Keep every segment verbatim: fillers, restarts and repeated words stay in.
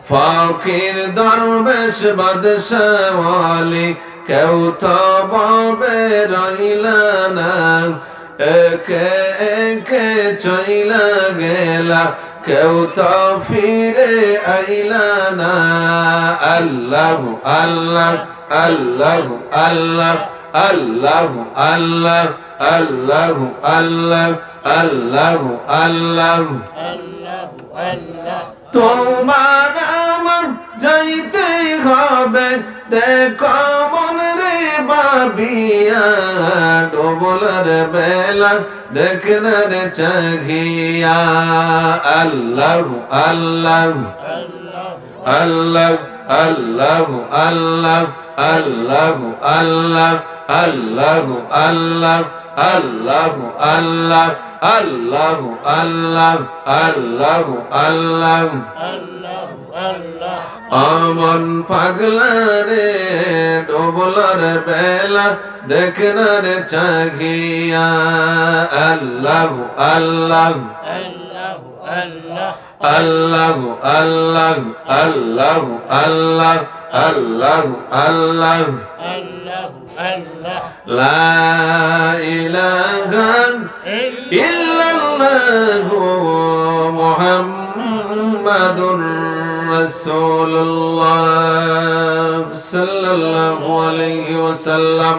ফকির দরবেশ বাদশা ওয়ালি, কেউ তো ভাবে রইলা না। একে একে চইলা গেলা, কেউ তো ফিরে আইলা না। আল্লাহু আল্লাহ, আল্লাহু আল্লাহ, আল্লাহু আল্লাহ, আল্লাহু আল্লাহ, আল্লাহু আল্লাহ। তোমার আমার যাইতেই হবে, দেখো মন রে ভাবিয়া, ডুবলার বেলা দেখ না রে চাহিয়া। আল্লাহু আল্লাহ, আল্লাহু আল্লাহ, আল্লাহু আল্লাহ, আল্লাহু আল্লাহ, আল্লাহু আল্লাহ, আল্লাহু আল্লাহ, আল্লাহু আল্লাহ, আল্লাহু আল্লাহ। আমন পাগলা রে, ডুবলার বেলা দেখ না রে চাহিয়া। আল্লাহু আল্লাহ, আল্লাহু আল্লাহ, আল্লাহু আল্লাহ, আল্লাহু আল্লাহ। লা ইলাহা ইল্লাল্লাহু মুহাম্মাদুর রাসূলুল্লাহ সাল্লাল্লাহু আলাইহি ওয়াসাল্লাম।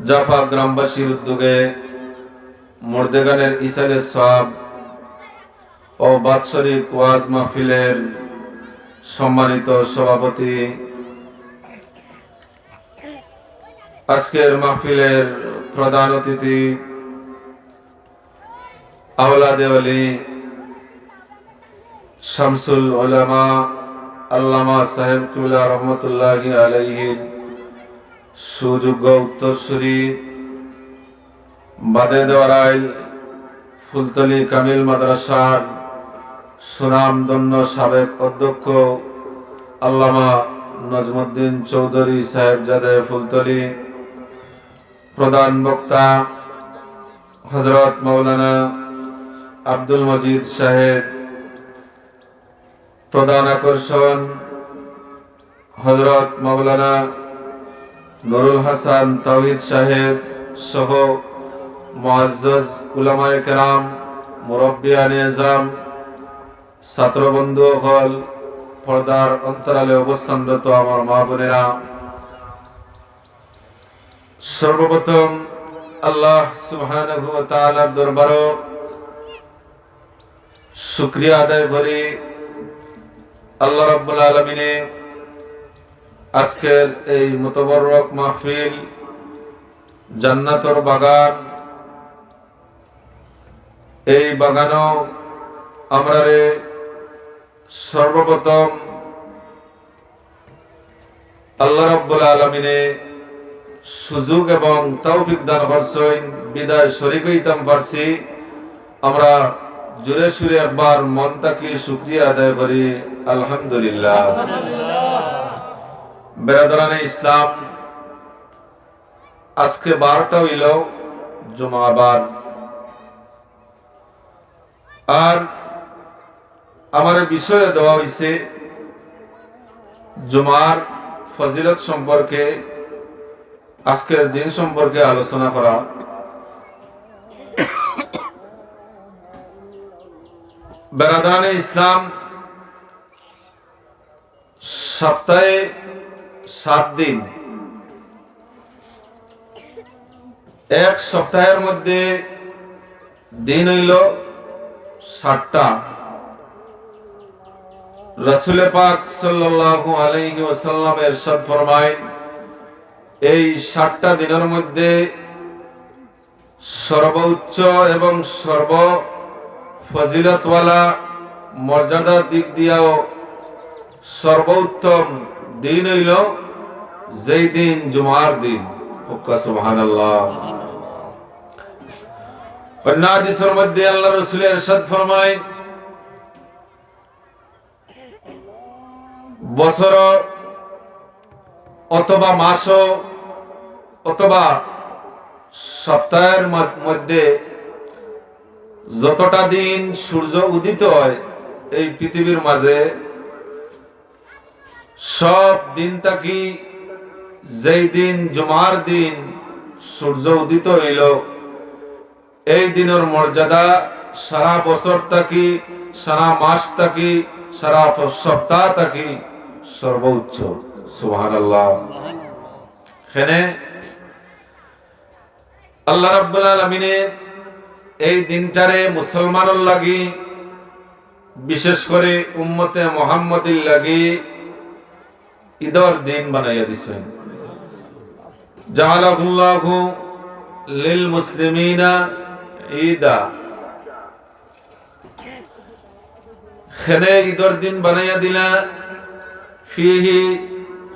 জাফা গ্রামবাসীর উদ্যোগে মুর্দেগানের ইসালে সওয়াব ও বাৎসরিক ওয়াজ মাহফিলের সম্মানিত সভাপতি, আজকের মাহফিলের প্রধান অতিথি, আওলাদে আলী শামসুল উলামা আল্লামা সাহেব কিবলা রহমতুল্লাহি আলাইহির সুযোগ্য উত্তরসূরি, বাদে দেওয়ারাইল ফুলতলি কামিল মাদ্রাসার সুনামধন্য সাবেক অধ্যক্ষ আল্লামা নজমুদ্দিন চৌধুরী সাহেবজাদে ফুলতলি, প্রধান বক্তা হযরত মাওলানা আব্দুল মজিদ সাহেব, প্রধান আকর্ষণ হযরত মাওলানা নুরুল হাসান তাওহীদ সাহেব সহ মুআজ্জাজ উলামায়ে কেরাম, মুরব্বিয়ানে এজাম, ছাত্রবন্ধু অকল, পর্দার অন্তরালে অবস্থানরত আমার মা বোনেরা, সর্বপ্রথম আল্লাহ সুবহানাহু ওয়া তাআলার দরবারো শুকরিয়া আদায় করি। আল্লাহ রাব্বুল আলামিনে আজকের এই মুতাবাররক মাহফিল, জান্নাতর বাগান, এই বাগানো আমরারে সর্বপ্রথম আল্লাহ রাব্বুল আলামিনে সুযোগ এবং তৌফিক দান করছইন, বিদায় শরিক অইতাম পারছি। আমরা জোরে সুরে একবার মন থাকি শুকরিয়া আদায় করি, আলহামদুলিল্লাহ। বেরাদরানে ইসলাম, আজকে বারটা অইলো, জুমাবার। আর আমারে বিষয় দেওয়া অইছে জুমার ফজিলত সম্পর্কে, আজকের দিন সম্পর্কে আলোচনা করা। বেরাদরানে ইসলাম, সপ্তাহে সাত দিন, এক সপ্তাহের মধ্যে দিন অইলো সাতটা। রাসূলে পাক সাল্লাল্লাহু আলাইহি ওয়াসাল্লাম ইরশাদ ফরমাইন, এই সাতটা দিনের মধ্যে সর্বোচ্চ এবং সর্ব ফজিলতওয়ালা, মর্যাদার দিক দিয়াও সর্বোত্তম দিন অইলো যেই দিন জুমার দিন। হুক্কা সুবহানাল্লাহ। অন্য হাদিসের মধ্যে আল্লাহ রসুল ইরশাদ ফরমায়, বছর অথবা মাস অথবা সপ্তাহের ম-, মধ্যে যতটা দিন সূর্য উদিত হয়, এই পৃথিবীর মাঝে সব দিন থাকি যেই দিন জুমার দিন সূর্য উদিত হইল, এই দিনের মর্যাদা সারা বছর থাকি, সারা মাস থাকি, সারা প-, সপ্তাহ থাকি সর্বোচ্চ। সুবহানাল্লাহ। এখানে আল্লাহ রাব্বুল আলামিনে এই দিনটারে মুসলমানর লাগি, বিশেষ করে উম্মতে মুহাম্মদীর লাগি ঈদর দিন বানাইয়া দিছেন। জাআলাহুল্লাহু লিল মুসলিমিনা ঈদা। খেনে ঈদর দিন বানাইয়া দিলা, ফিহি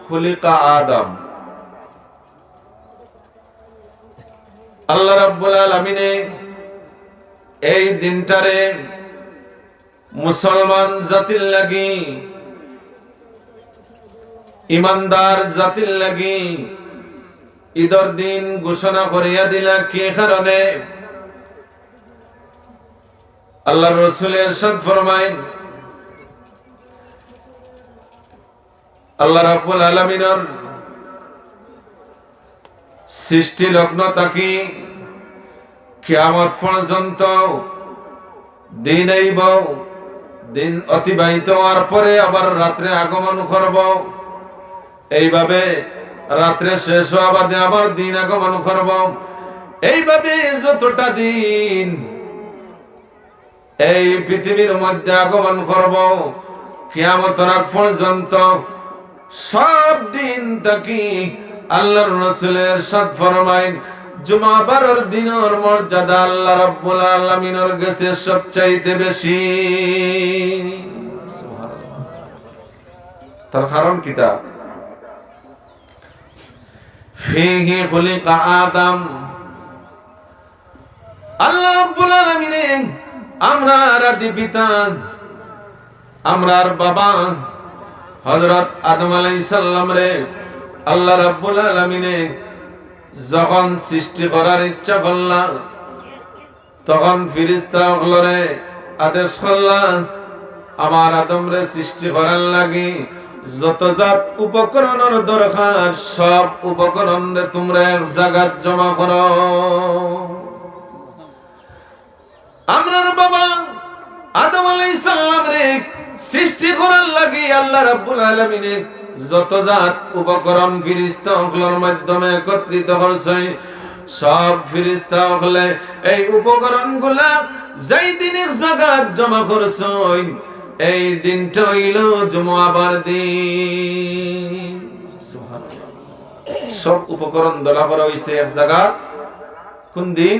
খুলিকা আদম। আল্লাহ রাব্বুল আলামিনে এই দিনটারে মুসলমান জাতির লাগি, ইমানদার জাতির লাগি ঈদর দিন ঘোষণা করিয়া দিলা। কি কারণে? আল্লাহর রসুল ইরশাদ ফরমাইন, আল্লাহ রাব্বুল আলামিনর সৃষ্টি লগ্ন থাকি কিয়ামত পর্যন্ত দিন আইব, দিন অতিবাহিত হওয়ার পরে আবার রাত্রে আগমন করব। এইভাবে রাত্রে শেষ হওয়া বাদে আবার দিন আগমন করব। এইভাবে যতটা দিন এই পৃথিবীর মধ্যে আগমন করব, কিয়ামতর আগ পর্যন্ত সব দিন থাকি আল্লাহর রসুল ইরশাদ ফরমাইন, জুমাবারর দিনর মর্যাদা আল্লাহ রাব্বুল আলামিনর গেছে সবচাইতে বেশি। তার কারণ কিতা? ফিহি খুলিকা আদম। আল্লাহ রাব্বুল আলামিনে আমরার আদি পিতা, আমরার বাবা হযরত আদম আলাইহিস সালামরে আল্লাহ রাব্বুল আলামিনে যখন সৃষ্টি করার ইচ্ছা করলা, তখন ফিরিস্তা অকলরে আদেশ করলা, আমার আদমরে সৃষ্টি করার লাগি যত জাত উপকরণর দরকার, সব উপকরণরে তুমরা এক জাগাত জমা করো। আমরার বাবা আদম আলাইহিস সালামরে সৃষ্টি করার লাগি আল্লাহ রাব্বুল আলামিনে যত জাত উপকরণ ফিরিস্তা অকলর মাধ্যমে একত্রিত করছইন, সব ফিরিস্তা অকলে এই উপকরণগুলা যেই দিন এক জাগাত জমা করছইন, এই দিনটা অইল জুমাবার দিন। সুবহানাল্লাহ। সব উপকরণ জমা করা অইছে এক জাগাত। কোন দিন?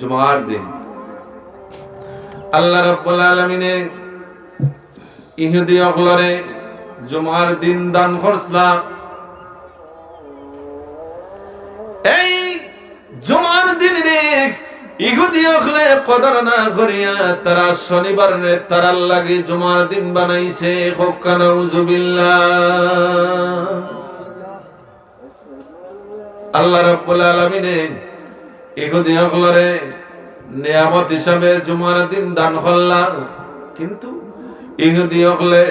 জুমার দিন। আল্লাহ রাব্বুল আলামিনে ইহুদি অকলরে জুমার দিন দান করছলা। এই জুমার দিনরে ইহুদি অকলে কদর না করিয়া তারা শনিবাররে তারার লাগি জুমার দিন বানাইছে। কউক্কা নাউজুবিল্লাহ। আল্লাহ রাব্বুল আলামিনে ইহুদি অকলরে নিয়ামত হিসাবে জুমার দিন দান করলা, কিন্তু ইহুদি অকলে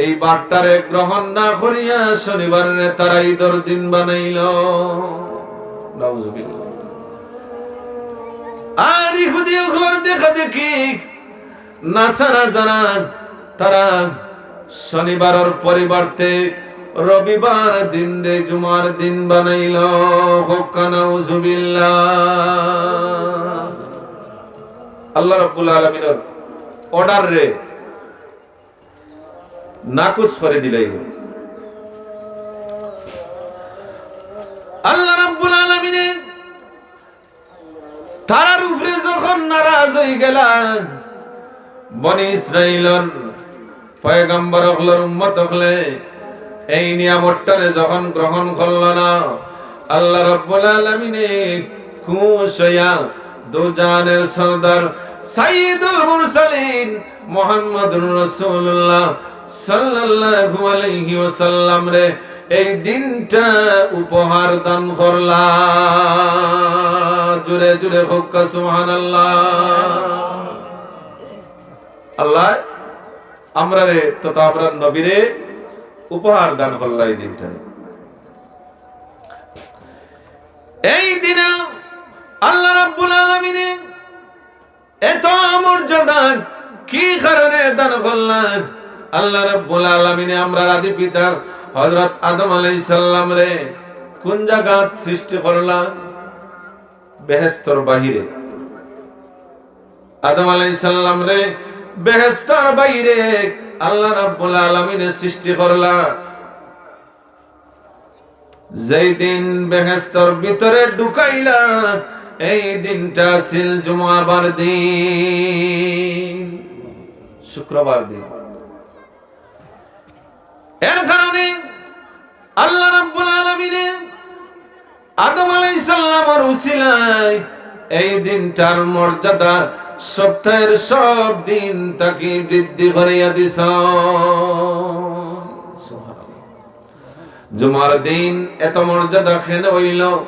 এই বার্তারে গ্রহণ না করিয়া শনিবাররে তারা ঈদর দিন বানাইল। নাউজুবিল্লাহ। আর ইহুদি অকলর দেখা দেখি নাসারা যারা, তারা শনিবারর পরিবর্তে রবিবার দিনরে জুমার দিন বানাইল। কউক্কা নাউজুবিল্লাহ। আল্লাহ রাব্বুল আলামিনর অর্ডাররে নাকচ করি দিলাইল। আল্লাহ রাব্বুল আলামিনে তারার উপরে যখন নারাজ অইগেলা, বনি ইসরাইলর পয়গম্বর অকলর উম্মত অকলে এই নিয়ামতটারে যখন গ্রহণ করল না, আল্লাহ রাব্বুল আলামিনে খুশ অইয়া দুজাহানের সর্দার সাইয়্যিদুল মুরসালিন মুহাম্মাদুর রাসূলুল্লাহ সাল্লাল্লাহু আলাইহি ওয়াসাল্লামরে এই দিনটা উপহার দান করলা। জোরে জোরে কউক্কা সুবহানাল্লাহ। আল্লাহ আমরারে তথা আমরার নবীরে উপহার দান করলা এই দিনটারে। এই দিনে আল্লাহ রাব্বুল আলামিনে এত মর্যাদা কি কারণে দান করলা? আল্লাহ রাব্বুল আলামিনে আমরার আদি পিতা হযরত আদম আলাইহিস সালামরে কোন জাগাত সৃষ্টি করলা? বেহেশতর বাহিরে। আদম আলাইহিস সালামরে বেহেশতর বাইরে আল্লাহ রাব্বুল আলামিনে সৃষ্টি করলা। যেই দিন বেহেশতর ভিতরে ঢুকাইলা, এই দিনটা আছিল জুমাবার দিন, শুক্রবার দিন। এর কারণে আল্লাহ রাব্বুল আলামিনে আদম আলাইহিস সালামর উসিলায় এই দিনটার মর্যাদা সপ্তাহের সব দিন থাকি বৃদ্ধি করিয়া দিছইন। জুমার দিন এত মর্যাদা কেনে অইলো?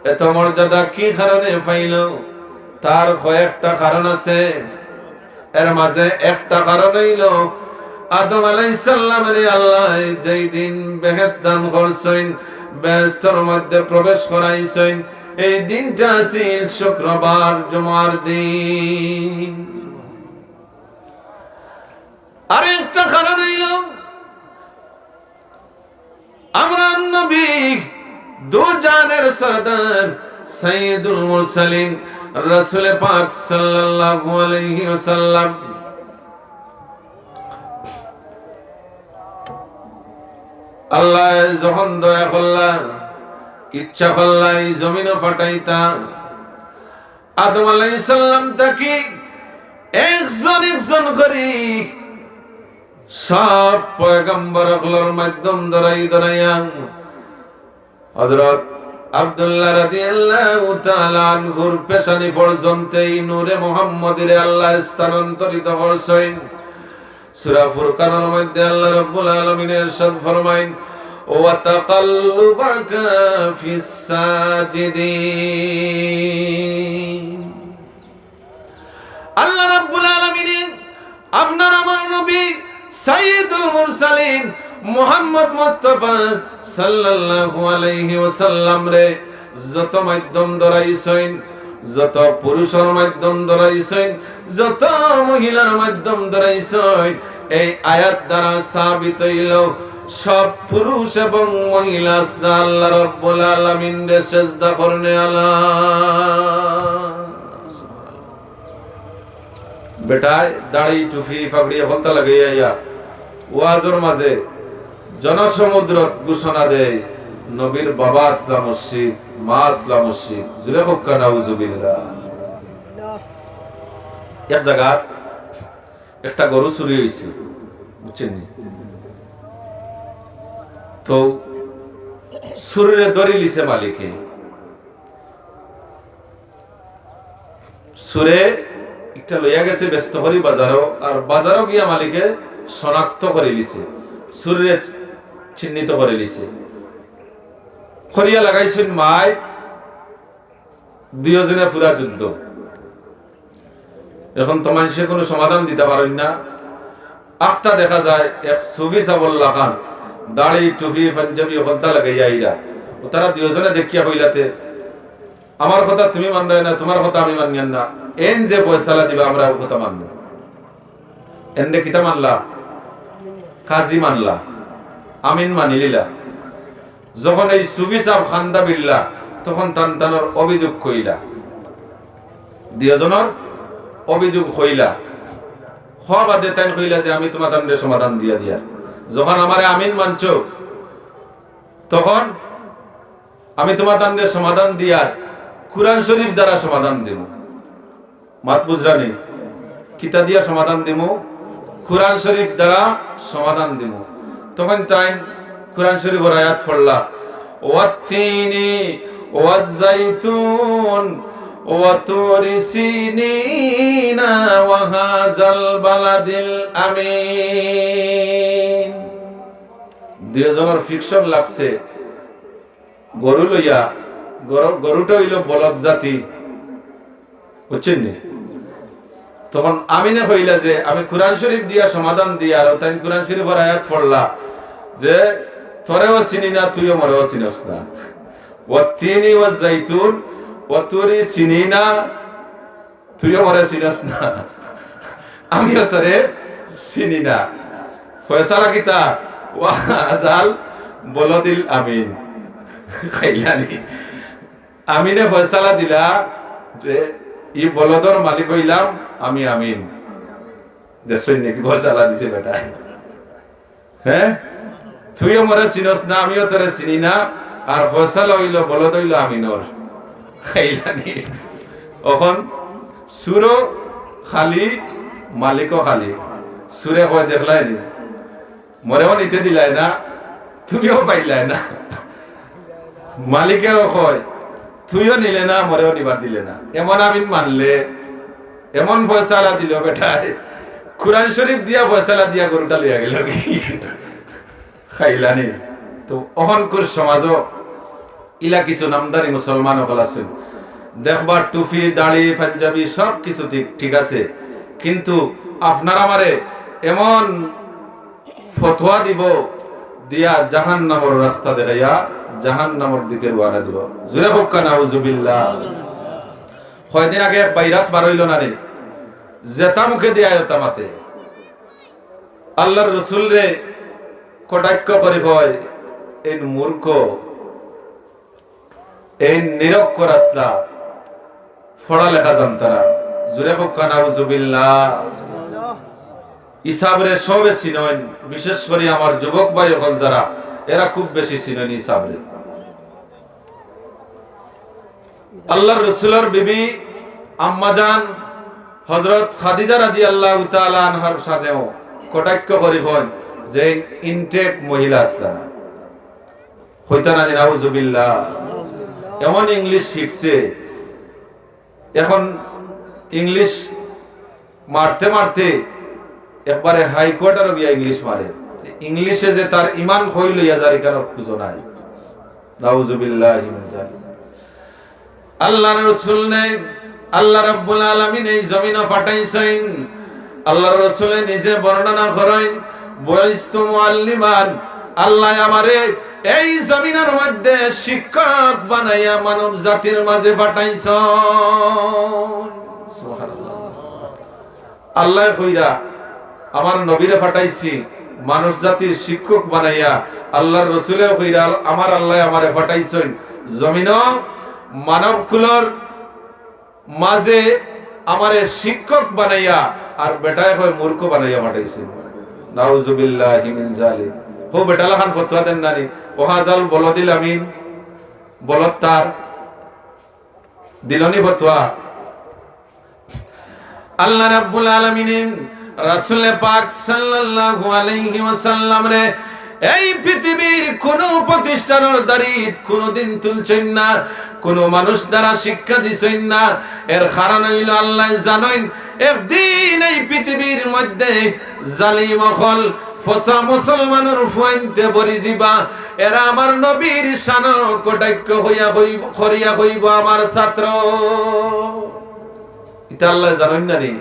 এত মর্যাদা কি কারণে পাইলো? তার কয়েকটা কারণ আছে। এর মাঝে একটা কারণ অইলো, আদম আলাইহিস সালামরে আল্লায় যেই দিন বেহেশত দান করছইন, বেহেশতর মধ্যে প্রবেশ করাইছইন, এই দিনটা আছিল শুক্রবার, জুমার দিন। আরেকটা কারণ অইলো, আমরার নবী, দু জাহানের সরদার, সাইয়্যিদুল মুরসালিন, রাসূলে পাক সাল্লাল্লাহু আলাইহি ওয়াসাল্লাম, আল্লায় যখন দয়া করলা, ইচ্ছা করলা এই জমিনো পাঠাইতা, আদম আলাইহিস সালাম থাকি একজন একজন করি সব পয়গম্বর অকলর মাধ্যম ধরাই ধরাইয়া হযরত আব্দুল্লাহ রাদিয়াল্লাহু তাআলা আনহুর পেশানি পর্যন্ত এই নূরে মুহাম্মদীরে আল্লায় স্থানান্তরিত করছইন। সূরা ফুরকানর মধ্যে আল্লাহ রাব্বুল আলামিন ইরশাদ ফরমাইন, "ওয়া তাকাল্লুবাকা ফিস সাজিদিন।" আল্লাহ রাব্বুল আলামিনে আপনার আমার নবী সাইয়্যিদুল মুরসালিন মুহাম্মদ মুস্তাফা সাল্লাল্লাহু আলাইহি ওয়াসাল্লামরে যত মাধ্যম ধরাইছইন, যত পুরুষর মাধ্যম ধরাইছইন, যত মহিলার মাধ্যম ধরাইছইন, এই আয়াত দ্বারা সাবিত অইলো সব পুরুষ এবং মহিলা আজদা আল্লাহ রাব্বুল আলামিনরে সেজদা করনেআলা। বেটায় দাড়ি, টুপি, পাগড়ি হকলতা লাগাইয়া আইয়া ওয়াজর মাঝে জনসমুদ্রত ঘোষণা দেয়, "নবীর বাবা আছলা মুশরিক, মা আছলা মুশরিক।" জুরে কউক্কা নাউজুবিল্লাহ। এক জাগাত একটা গরু চুরি অইছে, বুঝছইন নি? তো চুররে ধরিলিছে মালিকে। চুরে ইটা লইয়া গেছে বেচতো করি বাজারো, আর বাজারো গিয়া মালিকে শনাক্ত করিলিছে, চুররে চিহ্নিত করিলিছে। করিয়া লাগাইছইন মাইক, দুইওজনে পুরা যুদ্ধ। এখন তো মানষে কুনু সমাধান দিতা পারইন না। আখতা দেখা যায় এক সুফি সাবর লাখান, দাড়ি, টুপি, পাঞ্জাবি হকলতা লাগাইয়া আইরা। ও তারা দুইওজনে দেখিয়া কইলাতে, "আমার কথা তুমি মানরায় না, তুমার কথা আমি মানিয়ার না, এইন যে ফয়সালা দিবা আমরা অউ কথা মানমু।" এনরে কিতা মানলা? কাজী মানলা, আমিন মানিলিলা। যখন এই সুফি সাব কান্দা বিল্লা, তখন তান তানর অভিযোগ কইলা, দুইওজনর অভিযোগ কইলা। কওয়া বাদে তাইন কইলা যে, "আমি তুমাতানরে সমাধান দিয়া দিয়ার, যখন আমারে আমিন মানছো, তখন আমি তুমাতানরে সমাধান দিয়ার কুরআন শরীফ দ্বারা সমাধান দিমু।" মাত বুঝরানি? কিতা দিয়া সমাধান দিমু? কুরআন শরীফ দ্বারা সমাধান দিমু। তখন তাইন কুরআন শরীফর আয়াত পড়লা, "ওয়াত্তিনি ওয়াজ্জাইতুন ওয়া তুরি সিনিনা ওয়া হাযাল বালাদিল আমিন।" দুইওজনর ফিকশন লাগছে। গরু লইয়া, গরু, গরুটা অইলো বলদ জাতি, বুঝছইন নি? তখন আমিনে কইলা যে, "আমি কুরআন শরীফ দিয়া সমাধান দিয়ার।" আর তাইন কুরআন শরীফর আয়াত পড়লা যে, "তোরেও চিনি না, তুইও মরেও চিনস না।" "ওয়াত্তিনি ওয়াজ্জাইতুন, ও তুরি চিনি না, তুইও মরে চিনস না, আমিও তোরে চিনি না।" ফয়সালা কিতা? "ওয়া হাজাল বলদিল আমিন।" খাইলানি। আমিনে ফয়সালা দিলা যে ই বলদর মালিক অইলাম আমি আমিন। দেখছইন নি কি ফয়সালা দিছে বেটায়? হ্যাঁ, তুইও মরে চিনস না, আমিও তোরে চিনি না। আর ফয়সালা অইলো, বলদ অইলো আমিনর। খাইলানি। অখন চুরও খালি, মালিকও খালি। চুরে কয়, "দেখলায় নি, মরেও নিতে দিলায় না, তুমিও পাইলায় না।" মালিকেও কয়, "তুইও নিলে না, মরেও নিবার দিলে না।" এমন আমিন মানলে, এমন ফয়সালা দিল বেটায়, কুরআন শরীফ দিয়া ফয়সালা দিয়া গরুটা লইয়া গেল। খাইলানি। তো অখনকুর সমাজও ইলা কিছু নামধারী মুসলমান অকল আছইন, দেখবা টুপি, দাড়ি, পাঞ্জাবি সব কিছু ঠিক, ঠিক আছে, কিন্তু আপনার আমারে এমন ফতোয়া দিব দিয়া জাহান্নামর রাস্তা দেখাইয়া জাহান্নামর দিকে রওয়ানা দিব। জোরে কউক্কা নাউজুবিল্লাহ। কয়দিন আগে এক ভাইরাস বার অইলো না নি, যেতা মুখে দিয়া অতা মাতে। আল্লার রসুলরে কটাক্ষ করি কয়, "এইন মূর্খ, এইন নিরক্ষর আছলা, পড়ালেখা জানতা না।" জোরে কউক্কা নাউজুবিল্লাহ। ইসাবরে সবে চিনইন, বিশেষ করি আমার যুবক ভাই অকল যারা, এরা খুব বেশি চিনইন ইসাবরে। আল্লার রসুলর বিবি আম্মাজান হযরত খাদিজা রাদিয়াল্লাহু তাআলা আনহার সামনেও কটাক্ষ করি কইন যে ইনটেক মহিলা আছলা না। কইতা না নি, নাউজুবিল্লাহ। এমন ইংলিশ শিখছে, এখন ইংলিশ মারতে মারতে একবারে হাই কোয়ার্টারও গিয়া ইংলিশ মারে। ইংলিশে যে তার ইমান খই লইয়া যার, ইখানর খুঁজো নাই। নাউজুবিল্লাহি মিন জালিক। আল্লার রসুলরে আল্লাহ রাব্বুল আলামিন এই জমিনো পাঠাইছইন। আল্লার রসুলে নিজে বর্ণনা করইন, "বুইস্তু মুআল্লিমান", আল্লায় আমারে এই জমিনর মধ্যে শিক্ষক বানাইয়া মানব জাতির মাঝে পাঠাইছইন। সুবহানাল্লাহ। আল্লায় কইরা, "আমার নবীরে পাঠাইছি মানুষ জাতির শিক্ষক বানাইয়া।" আল্লার রসুলেও কইরা, "আমার আল্লায় আমারে পাঠাইছইন জমিনো মানব কুলর মাঝে আমারে শিক্ষক বানাইয়া", আর বেটায় কয় মূর্খ বানাইয়া পাঠাইছইন। নাউজুবিল্লাহি মিন জালিক। হো বেটা লাখান ফতোয়া দেন না নি, "ওয়া হাজাল বলদিল আমিন", বলদ তার, দিল নি ফতোয়া। আল্লাহ রাব্বুল আলামিনে রাসূলে পাক সাল্লাল্লাহু আলাইহি ওয়াসাল্লামরে এই পৃথিবীর কুনু প্রতিষ্ঠানর দাড়িত কুনুদিন তুলছইন না, কুনু মানুষ দ্বারা শিক্ষা দিছইন না। এর কারণ অইলো আল্লায় জানইন, একদিন এই পৃথিবীর মধ্যে জালিম অকল ফসা মুসলমানর ফুয়াইন্তে ভরি যিবা, এরা আমার নবীর শানো কটাক্ষ কইয়া কইব-, করিয়া কইব আমার ছাত্র। ইতা আল্লায় জানইন না নি?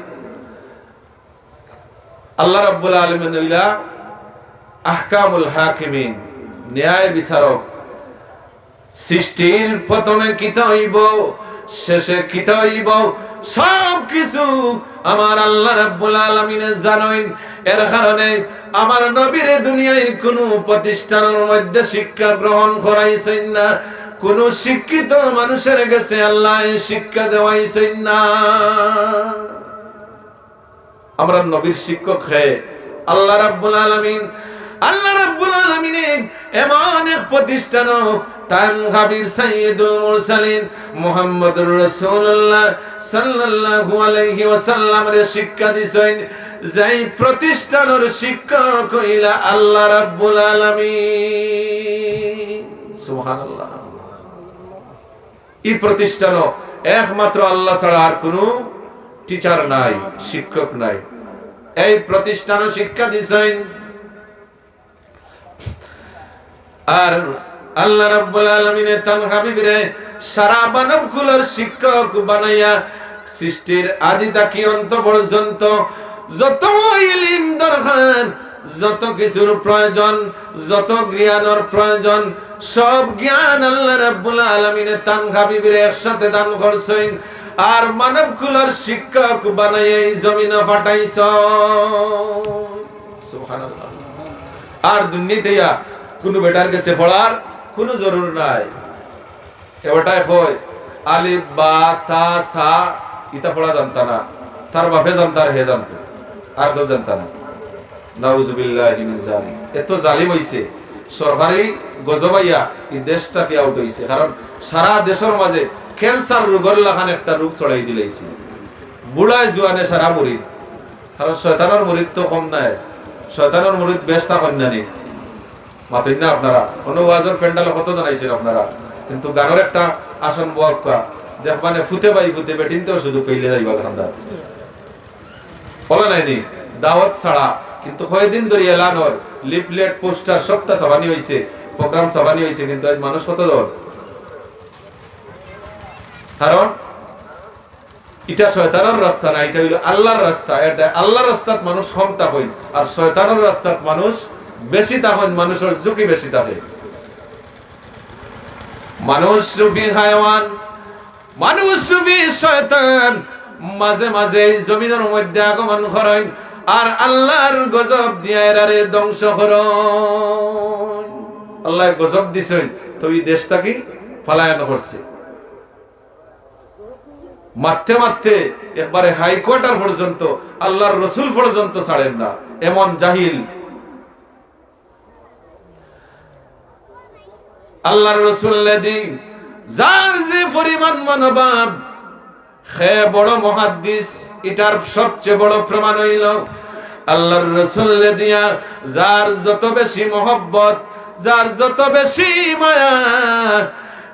আল্লাহ রাব্বুল আলামিন অইলা আহকামুল হাকিমিন, ন্যায় বিচারক। সৃষ্টির প্রথমে কিতা অইবো, শেষে কিতা অইবো, সব কিছু আমার আল্লাহ রাব্বুল আলামিনে জানইন। এর কারণে আমার নবীরে দুনিয়ার কুনু প্রতিষ্ঠানর মধ্যে শিক্ষা গ্রহণ করাইছইন না, কুনু শিক্ষিত মানুষের গেছে আল্লায় শিক্ষা দেওয়াইছইন না। আমরার নবীর শিক্ষক কে? আল্লাহ রাব্বুল আলামিন। আল্লাহ রাব্বুল আলামিনে এমন এক প্রতিষ্ঠানো তান হাবিব সাইয়্যিদুল মুরসালিন মুহাম্মদুর রাসূলুল্লাহ সাল্লাল্লাহু আলাইহি ওয়াসাল্লামরে শিক্ষা দিছইন, যেই প্রতিষ্ঠানর শিক্ষক অইলা আল্লাহ রাব্বুল আলামিন। সুবহানাল্লাহ। ই প্রতিষ্ঠানো একমাত্র আল্লাহ ছাড়া আর কুনু teacher নাই, শিক্ষক নাই। এই প্রতিষ্ঠানো শিক্ষা দিছইন। আর আল্লাহ রাব্বুল আলামিনে তান হাবিবরে সারা মানব কুলর শিক্ষক বানাইয়া সৃষ্টির আদি থাকি অন্ত পর্যন্ত যত ইলিম দরকার, যত কিছুর প্রয়োজন, যত জ্ঞানর প্রয়োজন, সব জ্ঞান আল্লাহ রাব্বুল আলামিনে তান হাবিবরে একসাথে দান করছইন। আর মানব কুলর শিক্ষক বানাইয়া এই জমিনো পাঠাইছইন। সুবহানাল্লাহ। আর দুনিয়াত আইয়া কুনু বেটার গেছে পড়ার কুনু জরুর নাই। এ বেটায় কয়, আলিফ, বা, তা, সা, ইতা পড়া জানতা না। তার বাপে জানতা আর হে জানতো, আর কেউ জানতা না। নাউজুবিল্লাহি মিন জালিক। এত জালিম অইছে, সরকারি গজব আইয়া ই দেশ থাকি out অইছে। কারণ সারা দেশর মাঝে cancer রোগর লাখান একটা রোগ ছড়াই দিলাইছে। বুড়ায় জুয়ানে সারা মুরিদ। কারণ শয়তানর মুরিদ তো কম নায়, শয়তানর মুরিদ বেশ থাকইন না নি। মাতইন না আপনারা। অন্য ওয়াজর প্যান্ডেলো কত জন আইছইন আপনারা, কিন্তু গানর একটা আসন বওয়াউক্কা, দেখবানে ফুতে বাই ফুতে বেটিন্তেও শুধু পেইলে যাইবা খান্দা। বলা নাইনি, দাওয়াত ছাড়া। কিন্তু কয়দিন ধরি এলান অর, leaflet, poster সবটা ছাপানি অইছে, program ছাপানি অইছে, কিন্তু আইজ মানুষ কত জন? কারণ ইটা শয়তানর রাস্তা না, ইটা অইলো আল্লাহর রাস্তা। এর দায় আল্লাহর রাস্তাত মানুষ কম থাকইন, আর শয়তানর রাস্তাত মানুষ বেশি থাকইন, মানুষর ঝুঁকি বেশি থাকে। মানুষ রূপী হায়ওয়ান, মানুষ রূপী শয়তান মাঝে মাঝে এই জমিনর মধ্যে আগমন করইন, আর আল্লাহর গজব দিয়া এরারে ধ্বংস করইন। আল্লায় গজব দিছইন, তো ই দেশ থাকি পলায়ন করছে। মারতে মারতে একবারে high quarter পর্যন্ত, আল্লাহর রসুল পর্যন্ত ছাড়েন না, এমন জাহিল। আল্লাহর রসুলরে দি যার যে পরিমাণ মনোভাব, হে বড় মুহাদ্দিস, ইটার সবচেয়ে বড় প্রমাণ অইলো আল্লাহর রসুলরে দিয়া যার যত বেশি মহব্বত, যার যত বেশি মায়া,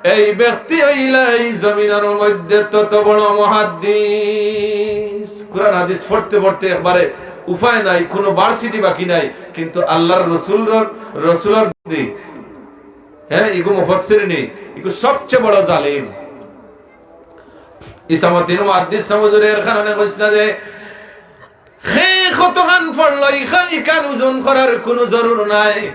এই ব্যক্তি অইলা এই জমিনর মধ্যে তত বড় মুহাদ্দিস। কোরআন হাদিস পড়তে পড়তে একবারে উপায় নাই, কুনু varsity বাকি নাই, কিন্তু আল্লাহর রসুলর, রসুলর দি, হ্যাঁ, ইগু মুফাসসির নি, ইগু সবচেয়ে বড় জালিম। ইসামউদ্দিন মুহাদ্দিস হুজুরে এর কারণে কইছলা যে কে কতখান পড়লো, ইখা-, ইখান ওজন করার কুনু জরুর নাই।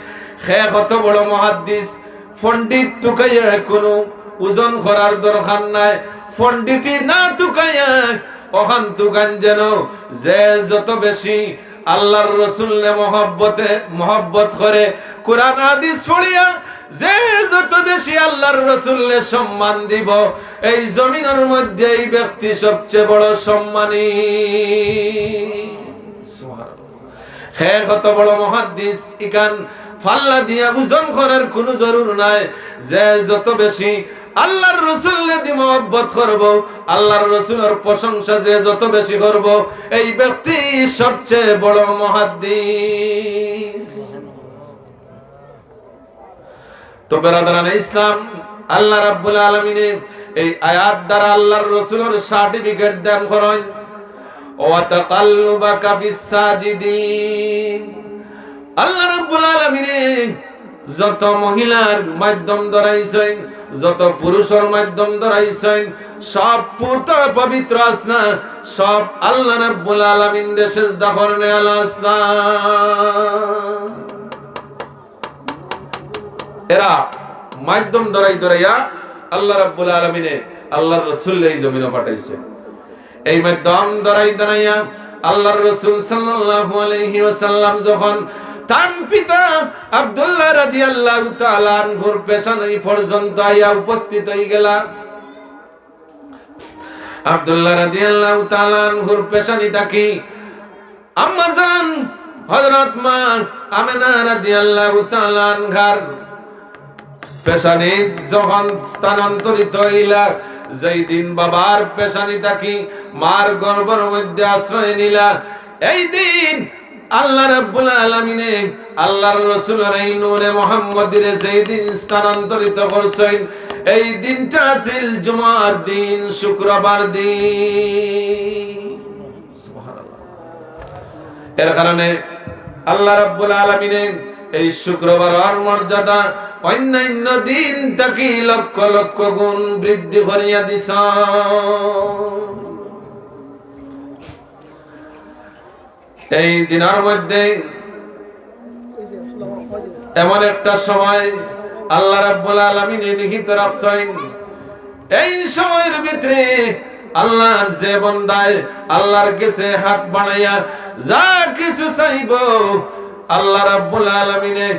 কে কত বড় মুহাদ্দিস, পণ্ডিত তুকাইয়া কুনু ওজন করার দরকার নাই। পণ্ডিতি না তুকাইয়া অখান তুকান যেন যে যত বেশি আল্লাহর রসুলরে মহব্বতে, মহব্বত করে, কোরআন হাদিস পড়িয়া যে যত বেশি আল্লাহর রসুলরে সম্মান দিব, এই জমিনর মধ্যে এই ব্যক্তি সবচেয়ে বড় সম্মানী। সুবহানাল্লাহ। কে কত বড় মুহাদ্দিস, ইখান পাল্লা দিয়া ওজন করার কুনু জরুর নাই। যে যত বেশি আল্লাহর রসুলরে দি মহব্বত করব, আল্লাহর রসুলর প্রশংসা যে যত বেশি করব, এই ব্যক্তি সবচেয়ে বড় মুহাদ্দিস। তো বেরাদারানে ইসলাম, আল্লাহ রাব্বুল আলামিনে এই আয়াত দ্বারা আল্লাহর রসুলর certificate দান করইন, "ওয়া তাকাল্লুবাকা ফিস সাজিদিন।" আল্লাহ রাব্বুল আলামিনে যত মহিলার মাধ্যম ধরাইছইন, যত পুরুষর মাধ্যম ধরাইছইন, সব পুত পবিত্র আছলা, সব আল্লাহ রাব্বুল আলামিনরে সেজদা করনেআলা আছলা। এরা মাধ্যম ধরাই ধরাইয়া আল্লাহ রাব্বুল আলামিনে আল্লাহর রসুলরে এই জমিনো পাঠাইছে। এই মাধ্যম ধরাই ধরাইয়া আল্লাহর রসুল সাল্লাল্লাহু আলাইহি ওয়াসাল্লাম যখন তান পিতা আব্দুল্লাহ রাদিয়াল্লাহু তাআলা আনহুর পেশানি পর্যন্ত আইয়া উপস্থিত অইগেলা, আব্দুল্লাহ রাদিয়াল্লাহু তাআলা আনহুর পেশানি থাকি আম্মাজান হযরত মা আমেনা রাদিয়াল্লাহু তাআলা আনহার পেশানিত যখন স্থানান্তরিত অইলা, যেই দিন বাবার পেশানি থাকি মার গর্ভর মধ্যে আশ্রয় নিলা, এই দিন আল্লাহ রাব্বুল আলামিনে আল্লাহর রসুলর এই নূরে মুহাম্মদীরে যেই দিন স্থানান্তরিত করছইন, এই দিনটা আছিল জুমার দিন, শুক্রবার দিন। সুবহানাল্লাহ। এর কারণে আল্লাহ রাব্বুল আলামিনে এই শুক্রবারর মর্যাদা অন্যান্য দিন থাকি লক্ষ লক্ষ গুণ বৃদ্ধি করিয়া দিছইন। এই দিনর মধ্যে এমন একটা সময় আল্লাহ রাব্বুল আলামিনে নিহিত রাখছইন, এই সময়র ভিতরে আল্লাহর যে বন্দায় আল্লাহর গেছে হাত বাড়াইয়া যা কিছু চাইবো, আল্লাহ রাব্বুল আলামিনে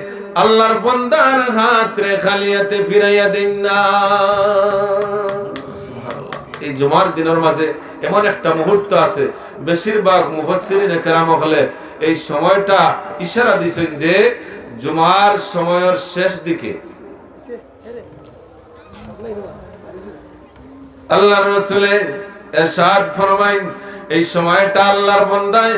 আল্লাহর বন্দার হাতরে খালি হাতে ফিরাইয়া দেইন না। সুবহানাল্লাহ। এই জুমার দিনর মাঝে এমন একটা মুহূর্ত আছে, বেশিরভাগ মুফাসসিরিনে কেরাম অকলে এই সময়টা ইশারা দিছইন যে জুমার সময়র শেষ দিকে। আল্লাহর রসুলে এরশাদ ফরমাইন, এই সময়টা আল্লাহর বন্দায়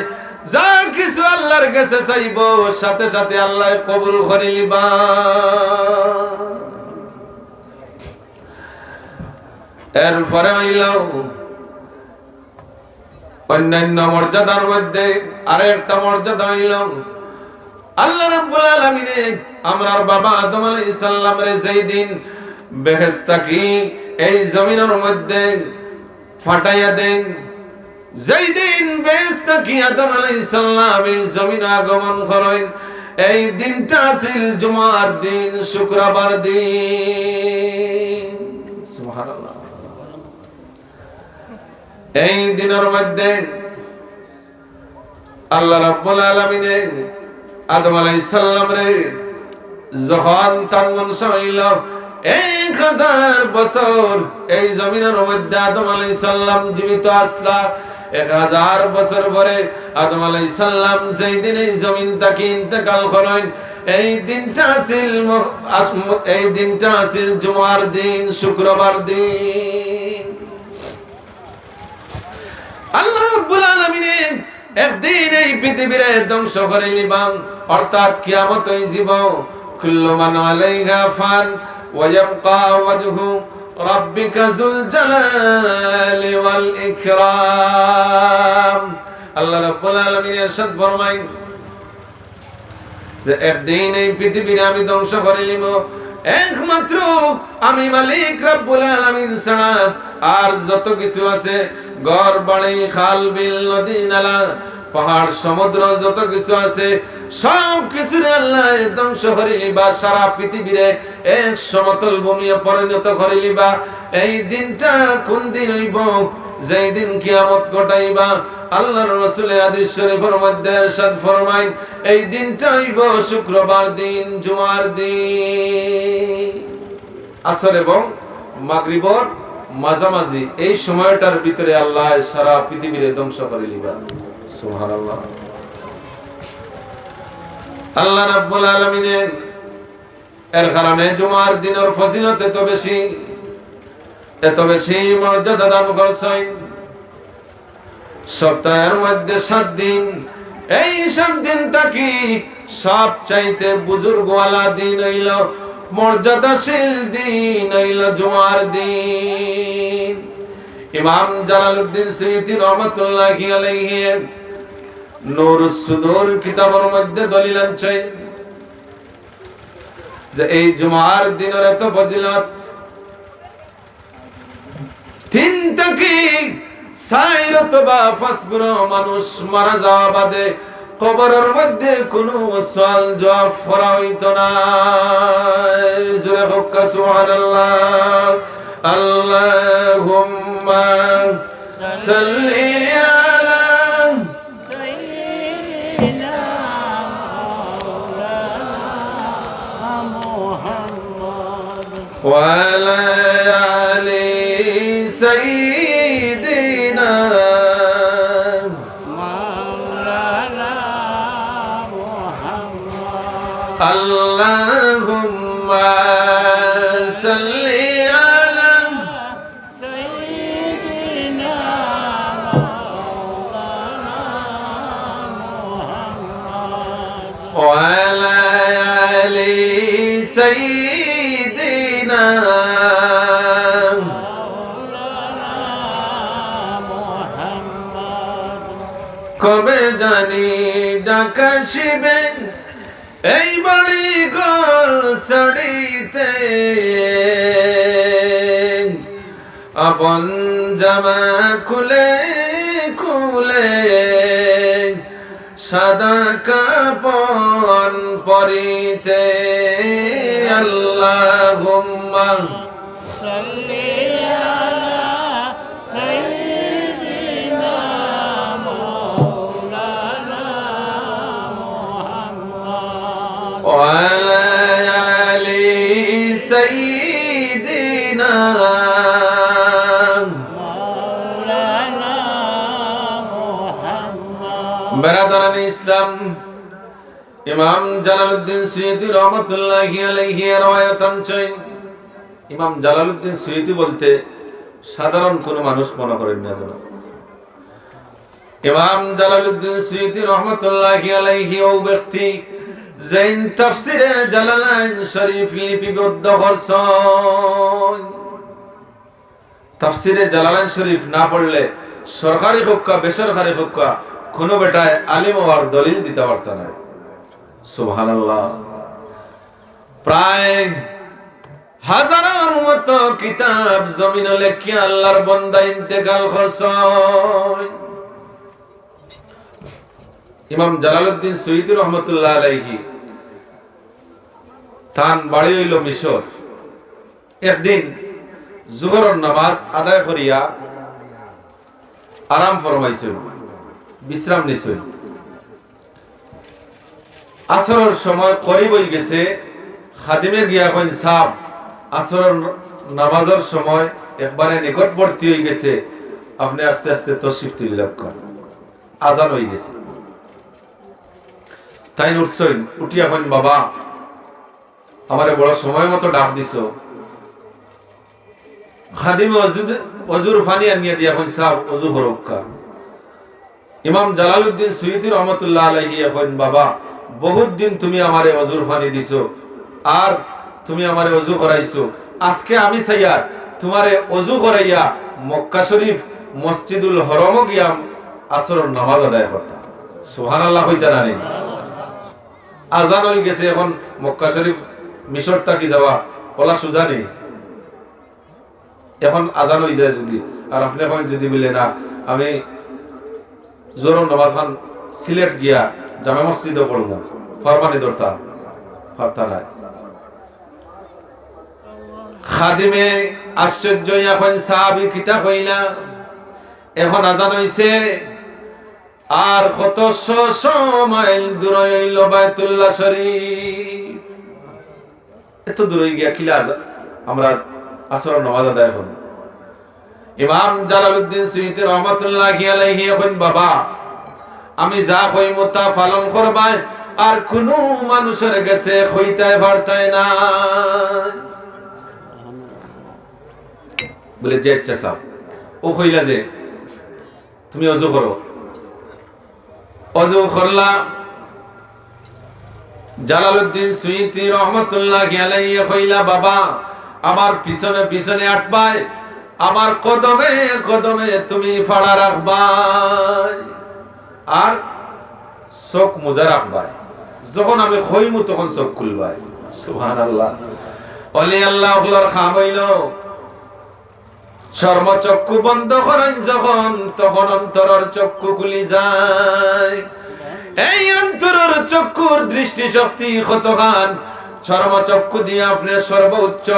যা কিছু আল্লাহর গেছে চাইবো, সাথে সাথে আল্লায় কবুল করি লিবা। এরপরে অইলো অন্যান্য মর্যাদার মধ্যে আরো একটা মর্যাদা অইলো, আল্লাহ রাব্বুল আলামিনে আমরার বাবা আদম আলাইহিস সালামরে যেই দিন বেহেশত থাকি এই জমিনর মধ্যে পাঠাইয়া দেইন, যেই দিন বেহেশত থাকি আদম আলাইহিস সালাম এই জমিনো আগমন করইন, এই দিনটা আছিল জুমার দিন, শুক্রবার দিন। সুবহানাল্লাহ। এই দিনর মধ্যে আল্লাহ রাব্বুল আলামিনে আদম আলাইহিস সালামরে যখন তান মনশা অইলো, এক হাজার বছর এই জমিনর মধ্যে আদম আলাইহিস সালাম জীবিত আছলা। এক হাজার বছর পরে আদম আলাইহিস সালাম যেই দিন এই জমিন থাকি ইন্তেকাল করইন, এই দিনটা আছিল ম-, আস-, ম-, এই দিনটা আছিল জুমার দিন, শুক্রবার দিন। আল্লাহ রাব্বুল আলামিনে একদিন এই পৃথিবীরে ধ্বংস করি লিবা, অর্থাৎ কিয়ামত অইযিবো। কুল্লু মান আলাইহা ফান ওয়া ইয়াবকা ওয়াজহু রাব্বিকা যুল জালালি ওয়াল ইকরাম। আল্লাহ রাব্বুল আলামিন ইরশাদ ফরমাইন, যে একদিন এই পৃথিবীরে আমি ধ্বংস করি লিমু, একমাত্র আমি মালিক রাব্বুল আলামিন ছাড়া আর যত কিছু আছে, ঘর বাড়ি, খাল বিল, নদী নালা, পাহাড় সমুদ্র যত কিছু আছে, সব কিছুরে আল্লায় ধ্বংস করি লিবা, সারা পৃথিবীরে এক সমতল ভূমিয়ে পরিণত করি লিবা। এই দিনটা কোন দিন অইবো? যেই দিন কিয়ামত ঘটাইবা। আল্লাহর রসুলে হাদিস শরীফর মধ্যে ইরশাদ ফরমাইন, এই দিনটা অইবো শুক্রবার দিন, জুমার দিন। আসর এবং মাগরিবর মাঝামাঝি এই সময়টার ভিতরে আল্লায় সারা পৃথিবীরে ধ্বংস করি লিবা। সুবহানাল্লাহ। আল্লাহ রাব্বুল আলামিনে এর কারণে জুমার দিনর ফজিলত এত বেশি, এত বেশি মর্যাদা দান করছইন। সপ্তাহের মধ্যে সাত দিন, এই সাত দিন থাকি সবচাইতে বুজুর্গওয়ালা দিন অইলো, মর্যাদাশীল দিন অইলো জুমার দিন। ইমাম জালালউদ্দিন সুয়ুতী রহমতুল্লাহি আলাইহি নূরুস সুদুর কিতাবর মধ্যে দলিল আনছইন যে এই জুমার দিনর এত ফজিলত, তিন থাকি চাইর অথবা পাঁচ গুণ মানুষ মারা যাওয়া বাদে কবরর মধ্যে কুনু সওয়াল জওয়াব করা অইতো নায়। জোরে কউক্কা সুবহানাল্লাহ। আল্লাহুম্মা সাল্লি আলা سيدنا مولانا محمد وعلى آل سيدنا مولانا محمد. اللهم صل على سيدنا مولانا محمد وعلى آل سيدنا مولانا محمد. কবে জানি ডাক আসিবে এই বাড়ি ঘর ছাড়িতে, আপন জামা খুলে খুলে সাদা কাফন পরিতে। আল্লাহুম্মা সাল্লি আলা সাইয়্যিদিনা মাওলানা মুহাম্মদ ওয়া আলা আলি সাইয়্যিদিনা। বেরাদারানে ইসলাম, ইমাম জালালউদ্দিন সুয়ুতী রহমতুল্লাহি আলাইহি এর রওয়ায়াত আনছইন। ইমাম জালালউদ্দিন সুয়ুতী বলতে সাধারণ কোনো মানুষ মনে করেন না যেন। ইমাম জালালউদ্দিন সুয়ুতী রহমতুল্লাহি আলাইহি অউ ব্যক্তি যেইন তাফসিরে জালালাইন শরীফ লিপিবদ্ধ করছইন। তাফসিরে জালালাইন শরীফ না পড়লে সরকারি হউক্কা, বেসরকারি হউক্কা, কোনো বেটায় আলিম অওয়ার দলিল দিতা পারতা নায়। সুবহানাল্লাহ। প্রায় হাজারর মতো কিতাব জমিনো লেখিয়া আল্লাহর বন্দা ইন্তেকাল করছইন। ইমাম জালালউদ্দিন সুয়ুতী রহমতুল্লাহ আলাইহি, তান বাড়ি অইলো মিশর। একদিন জোহরর নামাজ আদায় করিয়া আরাম ফরমাইছইন, বিশ্রাম নিছইন। আসরর সময় করিব অইগেছে, খাদিমে গিয়া কইন, "সাব, আসরর নামাজর সময় একবারে নিকটবর্তী অইগেছে, আপনে আস্তে আস্তে তশরিফ তুলিলাউক্কা, আজান অইগেছে।" তাইন উঠছইন, উঠিয়া কইন, "বাবা, আমারে বড় সময় মতো ডাক দিছো।" খাদিমে অজু-, অজুর পানি আনিয়া দিয়া কইন, "সাব, অজু করউক্কা।" ইমাম জালালউদ্দিন সুয়ুতী রহমতুল্লাহ আলাইহি কইন, "বাবা, বহুত দিন তুমি আমারে অজুর পানি দিছো, আর তুমি আমারে অজু করাইছো। আজকে আমি চাইয়ার তুমারে অজু করাইয়া মক্কা শরীফ মসজিদুল হরমো গিয়া আসরর নামাজ আদায় করতাম।" সুবহানাল্লাহ কইতা না নি? আজান অইগেছে, এখন মক্কা শরীফ মিশর থাকি যাওয়া অলা সুজা নি? এখন আজান অইযায় যুদি, আর আপনে কইন যুদি বলে, "না, আমি জোহরর নামাজ খান সিলেট গিয়া জামে মসজিদো পড়মু", পারবা নি ধরতা? পারতা নায়। খাদিমে আশ্চর্য অইয়া কইন, "সাব, ই কিতা কইলা? এখন আজান অইছে, আর কত শ শ মাইল দূর অইলো বায়তুল্লাহ শরীফ। এত দূর অইগিয়া কিলা আজা-, আমরা আসরর নামাজ আদায় করমু?" ইমাম জালালউদ্দিন সুয়ুতী রহমতুল্লাহি আলাইহি কইন, "বাবা, আমি যা কইমু তা পালন করবায়, আর কুনু মানুষর গেছে কইতায় পারতায় না।" বলে, "যে ইচ্ছা সাব।" অউ কইলা যে, "তুমি অজু করো।" অজু করলা। জালালউদ্দিন সুয়ুতী রহমতুল্লাহি আলাইহি কইলা, "বাবা, আমার পিছনে পিছনে আটবায়, আমার কদমে কদমে তুমি ফাড়া রাখবায়, আর চোখ মুজা রাখবায়, যখন আমি কইমু তখন চোখ খুলবায়।" সুবহানাল্লাহ। অলি আল্লাহ অকলর কাম অইলো, চর্মচক্ষু বন্ধ করইন যখন, তখন অন্তরর চক্ষু খুলি যায়। এই অন্তরর চক্ষুর দৃষ্টিশক্তি কতখান? চর্মচক্ষু দিয়া আপনে সর্বোচ্চ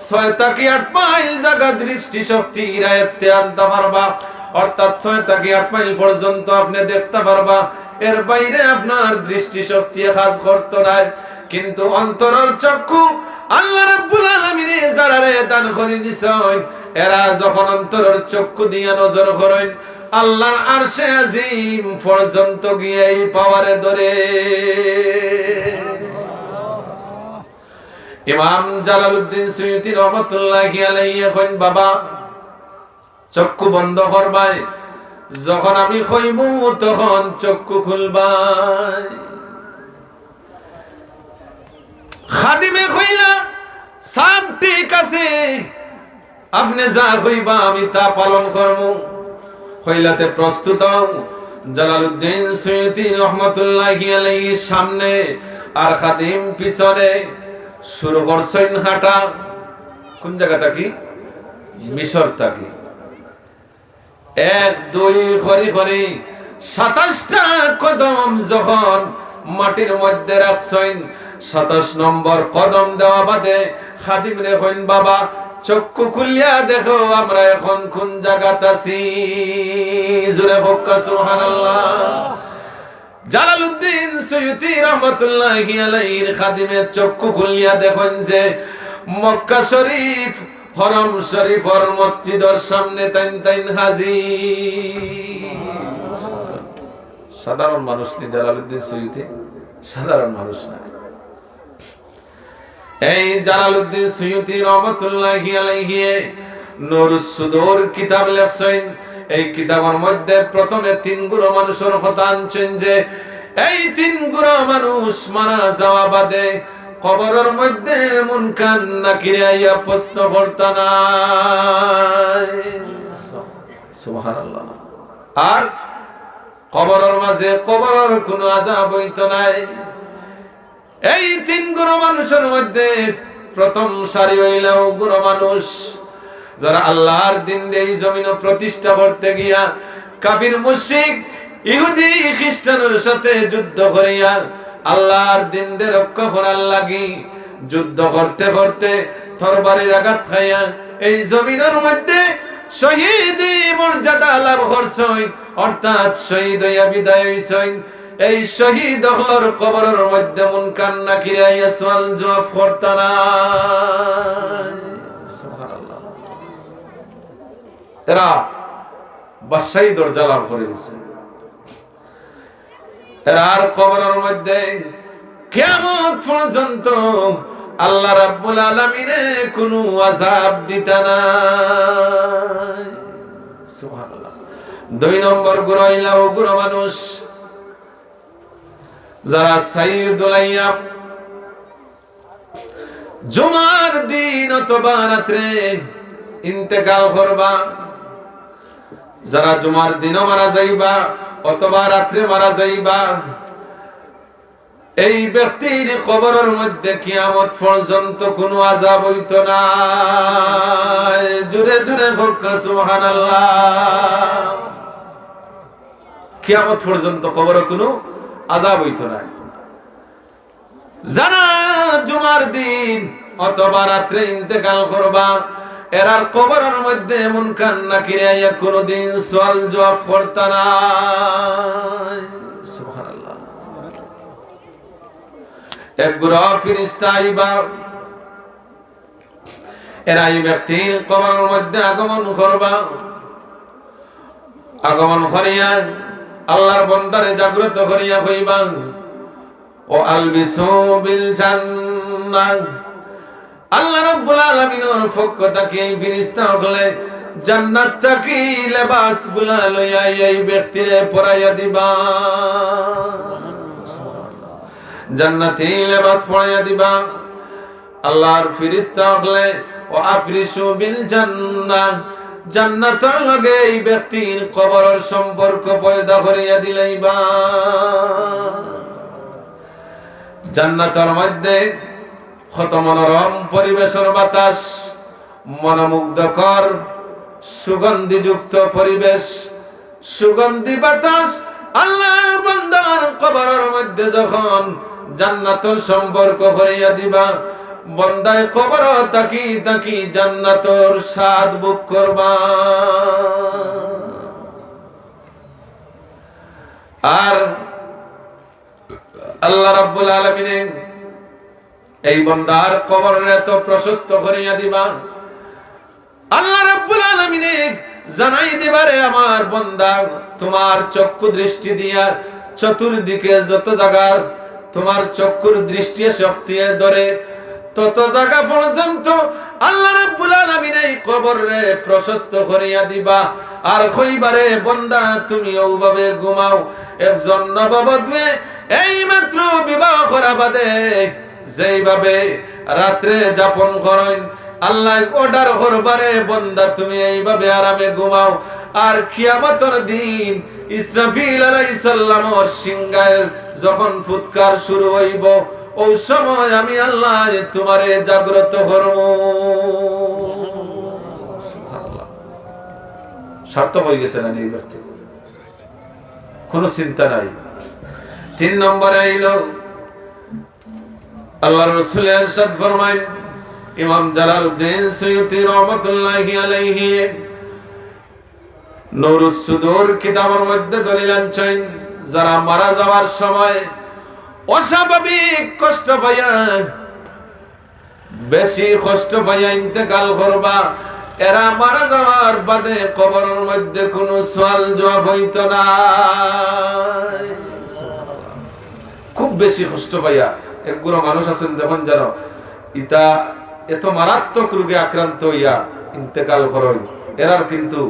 ছয় থাকি আট মাইল জাগা দৃষ্টিশক্তি ইরায়ত্তে আনতা পারবা, অর্থাৎ ছয় থাকি আট মাইল পর্যন্ত আপনে দেখতা পারবা, এর বাইরে আপনার দৃষ্টিশক্তি কাজ করতো নায়। কিন্তু অন্তরর চক্ষু আল্লাহ রাব্বুল আলামিনে যারারে দান করি দিছইন, এরা যখন অন্তরর চক্ষু দিয়া নজর করইন, আল্লাহর আরশে আজিম পর্যন্ত গিয়া ই পাওয়ারে ধরে। ইমাম জালালউদ্দিন সুয়ুতী রহমতুল্লাহি আলাইহি কইন, "বাবা, চক্ষু বন্ধ করবায়, যখন আমি কইমু তখন চক্ষু খুলবায়।" খাদিমে কইলা, "সাব, ঠিক আছে, আপনে যা কইবা আমি তা পালন করমু।" কইলা, "তে প্রস্তুত অও।" জালালউদ্দিন সুয়ুতী রহমতুল্লাহি আলাইহি সামনে আর খাদিম পিছনে। শুরু করছইন হাঁটা। কোন জাগা থাকি? মিশর থাকি। এক দুই করি করি সাতাশটা কদম যখন মাটির মধ্যে রাখছইন, সাতাশ নম্বর কদম দেওয়া বাদে খাদিমরে কইন, "বাবা, চক্ষু খুলিয়া দেখো, আমরা এখন কোন জাগাত আছি।" জোরে কউক্কা সুবহানাল্লাহ। জালালউদ্দিন সুয়ুতী রহমতুল্লাহি আলাইহির খাদিমে চক্ষু খুলিয়া দেখইন যে মক্কা শরীফ, হরম শরীফর মসজিদর সামনে তাইন তাইন হাজির। সাধারণ মানুষ নি জালালউদ্দিন সুয়ুতী, সাধারণ মানুষ না। এই জালালউদ্দিন সুয়ুতী রহমতুল্লাহি আলাইহি নুরুস সুদুর কিতাব লেখছইন। এই কিতাবর মধ্যে প্রথমে তিন গুরু মানুষর কথা আনছইন যে এই তিন গুরু মানুষ মারা যাওয়া বাদে কবরর মধ্যে মুনকার নাকিরে আইয়া প্রশ্ন করতা নায়। সুবহানাল্লাহ। আর কবরর মাঝে কবরর কুনু আযাব অইতো নায়। এই তিন গুরু মানুষর মধ্যে প্রথম সারি অইলা অউ গুরু মানুষ, যারা আল্লার দ্বীনরে এই জমিনো প্রতিষ্ঠা করতে গিয়া কাফির মুশরিক ইহুদি খ্রিস্টানর সাথে যুদ্ধ করিয়া আল্লার দ্বীনরে রক্ষা করার লাগি যুদ্ধ করতে করতে তরবারির আঘাত খাইয়া এই জমিনর মধ্যে শহীদি মর্যাদা লাভ করছইন, অর্থাৎ শহীদ অইয়া বিদায় অইছইন। এই শহীদ অকলর কবরর মধ্যে মুনকার নাকিরে আইয়া সওয়াল জওয়াব করতা নায়। সুবহানাল্লাহ। এরা বাদশাহী দরজা লাভ করি গেছে। এরার কবরর মধ্যে কিয়ামত পর্যন্ত আল্লাহ রাব্বুল আলামিনে কুনু আযাব দিতা নায়। সুবহানাল্লাহ। দুই নম্বর গুরু অইলা অউ গুরু মানুষ, যারা সাইয়্যিদুল আইয়াম, জুমার দিন অথবা রাত্রে ইন্তেকাল করবা, যারা জুমার দিনও মারা যাইবা অথবা রাত্রে মারা যাইবা, এই ব্যক্তির কবরর মধ্যে কিয়ামত পর্যন্ত কুনু আযাব অইতো নায়। জোরে জোরে কউক্কা সুবহানাল্লাহ। কিয়ামত পর্যন্ত কবরো কুনু আযাব অইতো নায়। যারা জুমার দিন অথবা রাত্রে ইন্তেকাল করবা, এরার কবরর মধ্যে মুনকার নাকিরে আইয়া কুনুদিন সওয়াল জওয়াব করতা নায়। সুবহানাল্লাহ। এক গুরা ফিরিস্তা আইবা, এরা এই ব্যক্তির কবরর মধ্যে আগমন করবা। আগমন করিয়া আল্লার বন্দারে জাগ্রত করিয়া কইবা, "ও আলবিসু বিল জান্নাহ।" আল্লাহ রাব্বুল আলামিনর পক্ষ থাকি এই ফিরিস্তা অকলে জান্নাত থাকি লেবাসগুলা লইয়া এই ব্যক্তিরে পরাইয়া দিবা। জান্নাতি লেবাস পরাইয়া দিবা। আল্লার ফিরিস্তা অকলে, "ও আফরিশু বিল জান্নাহ", জান্নাতর লগে এই ব্যক্তির কবরর সম্পর্ক পয়দা করিয়া দিলাইবা। জান্নাতর মধ্যে কত মনোরম পরিবেশর বাতাস, মনোমুগ্ধকর সুগন্ধিযুক্ত পরিবেশ, সুগন্ধি বাতাস। আল্লার বন্দার কবরর মধ্যে যখন জান্নাতর সম্পর্ক করিয়া দিবা, বন্দায় কবর থাকি থাকি জান্নাতর স্বাদ ভোগ করবা। আর আল্লাহ রাব্বুল আলামিনে এই বন্দার কবররে এত প্রশস্ত করিয়া দিবা, আল্লাহ রাব্বুল আলামিনে জানাই দিবা, "রে আমার বন্দা, তুমার চক্ষু দৃষ্টি দিয়া চতুর্দিকে যত জাগার তুমার চক্ষুর দৃষ্টি শক্তিয়ে ধরে, তত জাগা পর্যন্ত আল্লাহ রাব্বুল আলামিনে এই কবররে প্রশস্ত করিয়া দিবা।" আর কইবা, "রে বন্দা, তুমি অউভাবে ঘুমাও।" একজন নববধূয়ে এইমাত্র বিবাহ করা বাদে যেইভাবে রাত্রে যাপন করইন, আল্লায় order করবা, "রে বন্দা, তুমি এইভাবে আরামে ঘুমাও।" আর কিয়ামতর দিন ইসরাফিল আলাইহিস সালামর সিংগাইর যখন ফুৎকার শুরু অইবো, অউ সময় আমি আল্লায় তুমারে জাগ্রত করমু। সুবহানাল্লাহ। সার্থক অইগেছে না নি এই ব্যক্তি? কোনো চিন্তা নাই। তিন নম্বরে আইল, আল্লাহর রসুল এরশাদ ফরমাইন, ইমাম জালালউদ্দিন সুয়ুতি রহমতুল্লাহি আলাইহি নুরুস সুদুর কিতাবর মধ্যে দলিল আনছইন, যারা মারা যাওয়ার সময় অস্বাভাবিক কষ্ট পাইয়া, বেশি কষ্ট পাইয়া ইন্তেকাল করবা, এরা মারা যাওয়ার বাদে কবরর মধ্যে কুনু সওয়াল জওয়াব অইতো নায়। খুব বেশি কষ্ট পাইয়া, একগুলো মানুষ আছইন, দেখইন যেন ইতা এত মারাত্মক রোগে আক্রান্ত অইয়া ইন্তেকাল করইন, এরার কিন্তু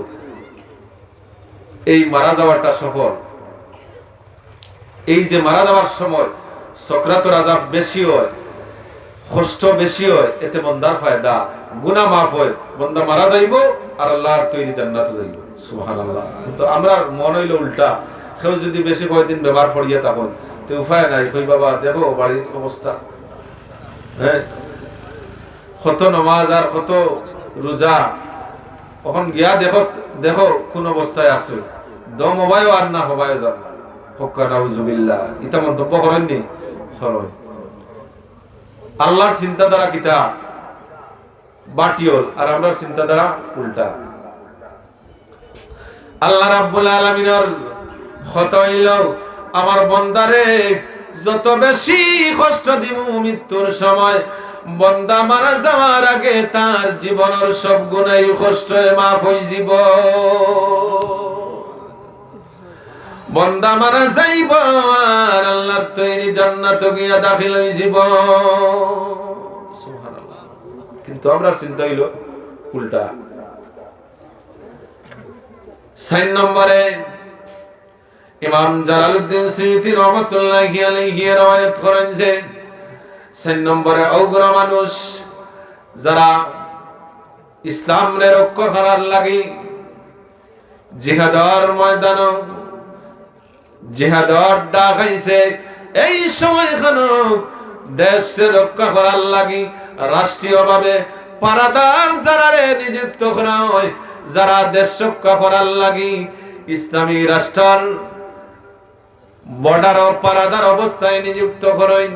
এই মারা যাওয়াটা সফল। এই যে মারা যাওয়ার সময় সকরাতর আযাব বেশি অয়, কষ্ট বেশি অয়, এতে বন্দার ফায়দা, গুনাহ মাফ অয়, বন্দা মারা যাইবো আর আল্লাহর তৈরি জান্নাতো যাইবো। সুবহানাল্লাহ। কিন্তু আমরার মন অইলো উল্টা, কেউ যদি বেশি কয়দিন বেমার পড়িয়া থাকইন, তে উপায় নাই, কই, "বাবা, দেখো বাড়ির অবস্থা, হ্যাঁ, কত নমাজ আর কত রোজা, অখন গিয়া দেখো, দেখো কোন অবস্থায় আছে, দম হবায়ও আর না হবায়ও যার না।" হক্কা নাউজুবিল্লাহ, ইতা মন্তব্য করইন নি? করইন। আল্লাহর চিন্তাধারা কিতা? বাটিওল, আর আমরার চিন্তাধারা উল্টা। আল্লাহ রাব্বুল আলামিনর কথা অইলো, আমার বন্দারে যত বেশি কষ্ট দিমু মৃত্যুর সময়, বন্দা মারা যাওয়ার আগে তার জীবনর সব গুনাহ কষ্ট মাফ অইযিবো। বন্দা মারা যাইবো আর আল্লাহর তৈরি জান্নাতো গিয়া দাখিল অইযিবো। সুবহানাল্লাহ। কিন্তু আমরার চিন্তা অইলো উল্টা। চাইর নম্বরে ইমাম জালালউদ্দিন সুয়ুতি রহমতুল্লাহি আলাইহি রওয়ায়াত করইন যে, চাইর নম্বরে অগুরা মানুষ যারা ইসলামরে রক্ষা করার লাগি জিহাদর ময়দানো জিহাদর ডাক আইছে, এই সময়খানো দেশরে রক্ষা করার লাগি রাষ্ট্রীয়ভাবে পাহারাদার যারারে নিযুক্ত করা হয়, যারা দেশ রক্ষা করার লাগি ইসলামী রাষ্ট্রর বর্ডারো পাহারাদার অবস্থায় নিযুক্ত করইন,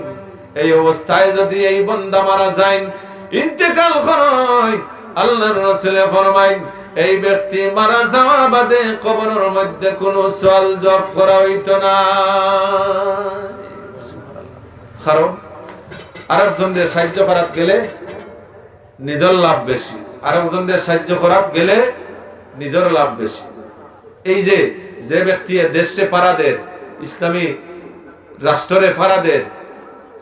এই অবস্থায় যদি এই বন্দা মারা যাইন, ইন্তেকাল করইন, আল্লাহর রাসূলে ফরমাইন, এই ব্যক্তি মারা যাওয়া বাদে কবরর মধ্যে কুনু সওয়াল জওয়াব করা অইতো না। কারণ আরেকজনরে সাহায্য করাত গেলে নিজর লাভ বেশি, আরেকজনরে সাহায্য করাত গেলে নিজর লাভ বেশি। এই যে, যে ব্যক্তি দেশরে পাহারা দের, ইসলামী রাষ্ট্ররে পাহারা দের,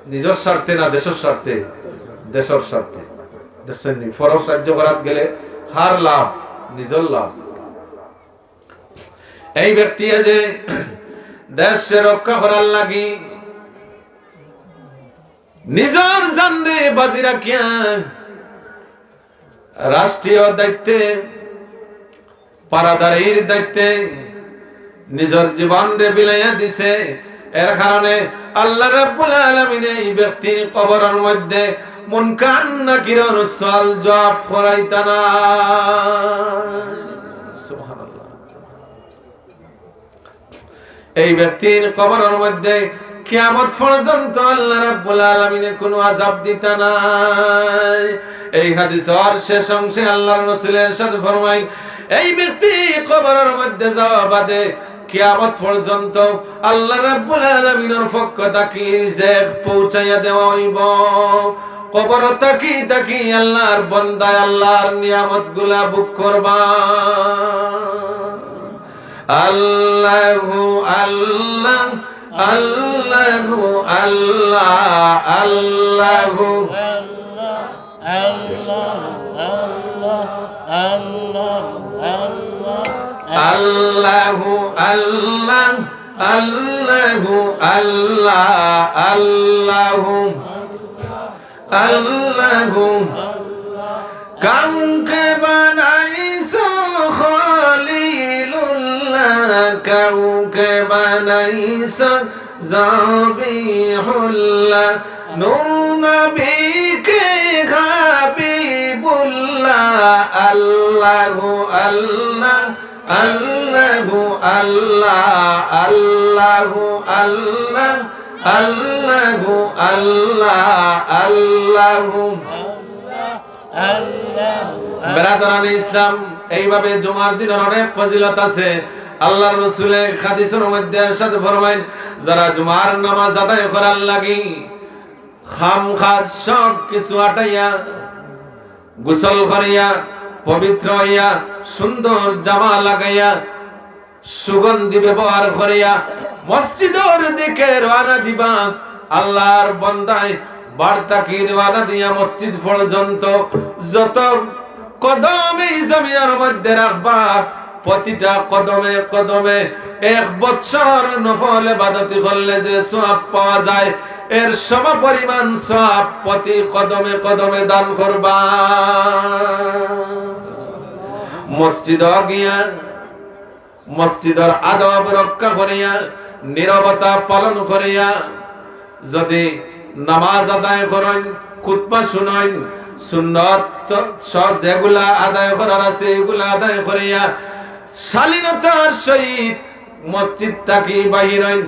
নিজর স্বার্থে না দেশর স্বার্থে? দেশর স্বার্থে। দেখছইন নি? পরর সাহায্য করাত গেলে কার লাভ? নিজর লাভ। এই ব্যক্তি যে দেশরে রক্ষা করার লাগি নিজর জানরে বাজি রাখিয়া রাষ্ট্রীয় দায়িত্বে, পাহারাদারির দায়িত্বে নিজর জীবনরে বিলাইয়া দিছে, এর কারণে আল্লাহ রাব্বুল আলামিন এই ব্যক্তির কবরর মধ্যে মুনকার নাকিরর সওয়াল জওয়াব করাইতা না। সুবহানাল্লাহ। এই ব্যক্তির কবরর মধ্যে কিয়ামত পর্যন্ত আল্লাহ রাব্বুল আলামিনে কুনু আযাব দিতা নায়। এই হাদিসর শেষ অংশে আল্লাহর রাসূলে ইরশাদ ফরমাইন, এই ব্যক্তি কবরর মধ্যে যাওয়া বাদে কিয়ামত পর্যন্ত আল্লাহ রাব্বুল আলামিনর পক্ষ থাকি রিজিক পৌঁছাইয়া দেওয়া অইবো। কবর থাকি থাকি আল্লাহর বন্দায় আল্লাহর নিয়ামতগুলা ভোগ করবা। আল্লাহু আল্লাহ, আল্লাহু আল্লাহ, আল্লাহু আল্লাহু আল্লাহ, আল্লাহু আল্লাহ, আল্লাহু আল্লাহু। কাউকে বানাইছো খলিলুল্লাহ, কাউকে বানাইছো জবিহুল্লাহ, নূর নবীকে হাবিবুল্লাহ। আল্লাহু আল্লাহ, আল্লাহু আল্লাহ, আল্লাহু আল্লাহ, আল্লাহু আল্লাহ, আল্লাহু। বেরাদরানে ইসলাম, এইভাবে জুমার দিনর অনেক ফজিলত আছে। আল্লাহর রসুলে এক হাদিসর মধ্যে ইরশাদ ফরমাইন, যারা জুমার নামাজ আদায় করার লাগি কাম কাজ সব কিছু আটাইয়া, গোসল করিয়া, পবিত্র হইয়া, সুন্দর জামা লাগাইয়া, সুগন্ধি ব্যবহার করিয়া মসজিদর দিকে রওয়ানা দিবা। আল্লাহর বন্দায় বাড়ি থাকি রওয়ানা দিয়া মসজিদ পর্যন্ত যত কদম এই জমিনর মধ্যে রাখবা, প্রতিটা কদমে কদমে এক বৎসর নফল ইবাদতি করলে যে সওয়াব পাওয়া যায়, এর সমপরিমাণ সওয়াব প্রতি কদমে কদমে দান করবা। মসজিদো গিয়া মসজিদর আদব রক্ষা করিয়া, নীরবতা পালন করিয়া যদি নামাজ আদায় করইন, খুতবা শুনইন, সুন্নত সব যেগুলা আদায় করার আছে, এগুলা আদায় করিয়া শালীনতার সহিত মসজিদ থাকি বাহির হইন,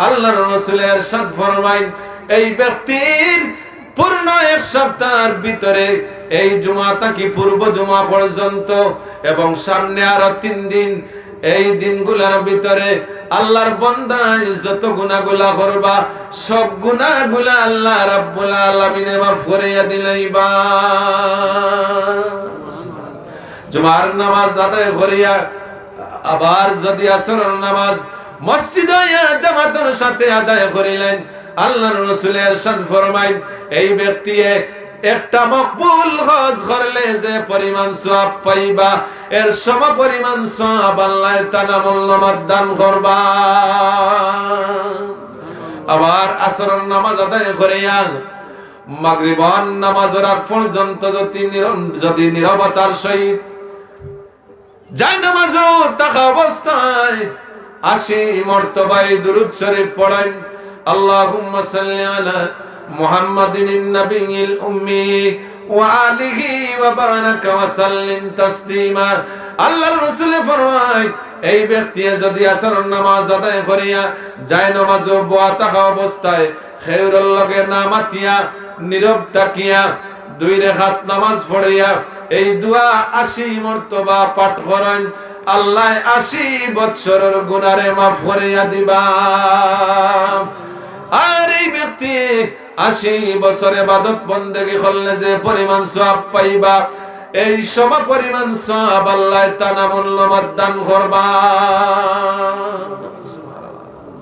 আল্লাহর রসুলে ইরশাদ ফরমাইন, এই ব্যক্তির পূর্ণ এক সপ্তাহের ভিতরে এই জুমা থাকি পূর্ব জুমা পর্যন্ত এবং সামনে আরো তিন দিন, এই দিনগুলার ভিতরে আল্লাহর বন্দায় যত গুনাহগুলা করবা, সব গুনাহগুলা আল্লাহ রাব্বুল আলামিনে মাফ করিয়া দিলাইবা। জুমার নামাজ আদায় করিয়া আবার যদি আসরর নামাজ মসজিদো আইয়া জামাতর সাথে আদায় করিলেন, আল্লাহর রসুলে ইরশাদ ফরমাইন, এই ব্যক্তিয়ে একটা মকবুল হজ করলে যে পরিমাণ সওয়াব পাইবা, এর সমপরিমাণ সওয়াব আল্লাহ তাআলা আমলনামাত দান করবা। আবার আসরর নামাজ আদায় করিয়া মাগরিবর নামাজর আগ পর্যন্ত যদি নীর-, যদি নীরবতার সহিত জায়নামাজো থাকা অবস্থায় আশি মর্তবায় দুরূদ শরীফ পড়েন, আল্লাহুম্মা সাল্লি আলা মুহাম্মাদিন নাবিয়্যিল উম্মি ওয়া আলিহি ওয়া বারাকা ওয়া সাল্লিম তাসলিমা। আল্লাহর রসুলে ফরমায়, এই ব্যক্তিয়ে যদি আসরর নামাজ আদায় করিয়া জায়নামাজো বওয়া থাকা অবস্থায় কেউরর লগে না মাতিয়া, নীরব থাকিয়া, দুই রেকাত নামাজ পড়িয়া, এই দোয়া আশি মর্তবা পাঠ করইন, আল্লায় আশি বৎসরর গুনারে মাফ করিয়া দিবা। আর এই ব্যক্তি আশি বছর ইবাদত বন্দেগি করলে যে পরিমাণ সওয়াব পাইবা, এই সমপরিমাণ সওয়াব আল্লায় তাআলা আমলনামাত দান করবা।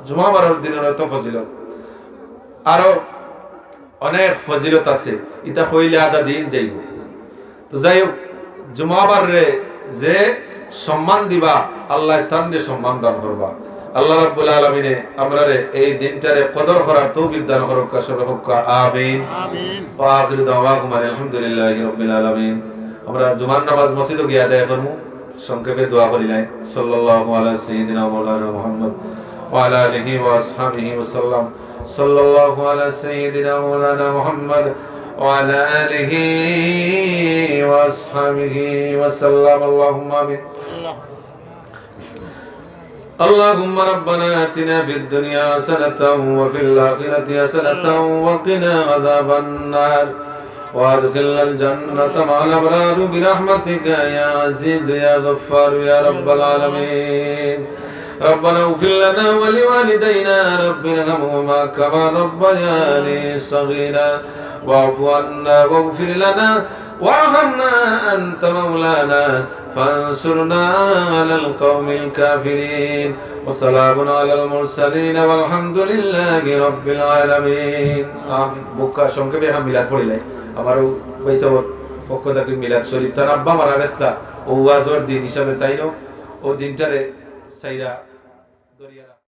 জুমাবারর দিনর অত ফজিলত। আরো অনেক ফজিলত আছে, ইতা কইলে আধা দিন যাইবো। তো যাই হোক, জুমাবাররে যে সম্মান দিবা, আল্লায় তানরে সম্মান দান করবা। আল্লাহ রাব্বুল আলামিনে আমরারে এই দিনটারে কদর করার তৌফিক দান করউক্কা, সবে কউক্কা আমিন। আমিন। ওয়া আখিরু দাওয়াকুম আলহামদুলিল্লাহি রাব্বিল আলামিন। আমরা জুমার নামাজ মসজিদো গিয়া আদায় করমু। সংক্ষেপে দোয়া করিলাই। সাল্লাল্লাহু আলা সাইয়্যিদিনা মাওলানা মুহাম্মদ ওয়া আলা আলিহি ওয়া আসহাবিহি ওয়া সাল্লাম। সাল্লাল্লাহু আলা সাইয়্যিদিনা মাওলানা মুহাম্মদ ওয়া আলা আলিহি ওয়া আসহাবিহি ওয়া সাল্লাম। আল্লাহুম্মা আমিন। اللهم ربنا آتنا في الدنيا حسنة وفي الآخرة حسنة وقنا عذاب النار وأدخلنا الجنة مع الأبرار برحمتك يا عزيز يا غفار يا رب العالمين. ربنا اغفر لنا ولوالدينا رب ارحمهما كما ربياني صغيرا واعف عنا واغفر لنا وارحمنا أنت مولانا فانصرنا على القوم الكافرين. وسلام على المرسلين والحمد لله رب العالمين. আমিন। বুক্কা সংক্ষেপে এখন মিলাদ পড়িলাই। আমারও পয়সাবর পক্ষ থাকি মিলাদ শরীফ, তার আব্বা মারা গেছলা, ও ওয়াজর দিন হিসাবে তাইনও ও দিনটারে সাইরা দরিয়া